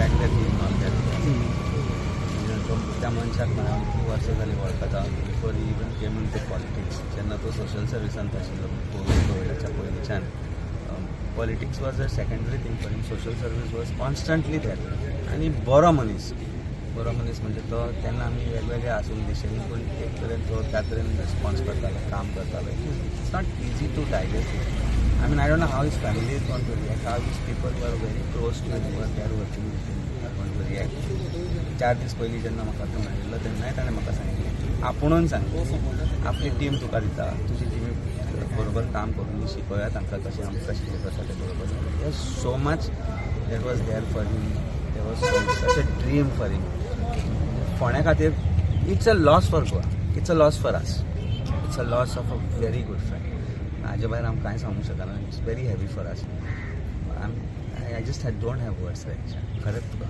fact that he is not there. तो त्या मनशाक हांव खूब वर्सां जालीं वळखता, before he even came into politics. जेन्ना तो सोशल सर्विसांत आशिल्लो कोविडाच्या पयलींच्यान, politics was a secondary thing for him. Social service was constantly there. आनी बरो मनीस, बरो मनीस म्हणजे तो तेन्ना आमी वेगवेगळे आसून दिशेन, पूण एक तरेन तो त्या तरेन रिस्पॉन्स करतालो, काम करतालो. It's not easy to digest it. I mean, I don't know how his family is going to react, how his people who are very close to him, who are there working with him, are going to react. 4 दीस पयलीं जेन्ना म्हाका तो मेळिल्लो, तेन्नाय ताणें म्हाका सांगिल्लें, आपुणून सांगलें, आपली टीम तुका दिता, तुजी टिमी बरोबर काम करून शिकोवया तांकां कशें आमी कशें कितें करता तें बरोबर. So much that was there for him. There was such a dream for him. फोंड्या खातीर it's a loss for Goa, it's a loss for us, it's a loss of a very good friend. हाजे भायर आम कांय सांगूंक शकना. It's very heavy for us. I just don't have words right. खरेंच तुका.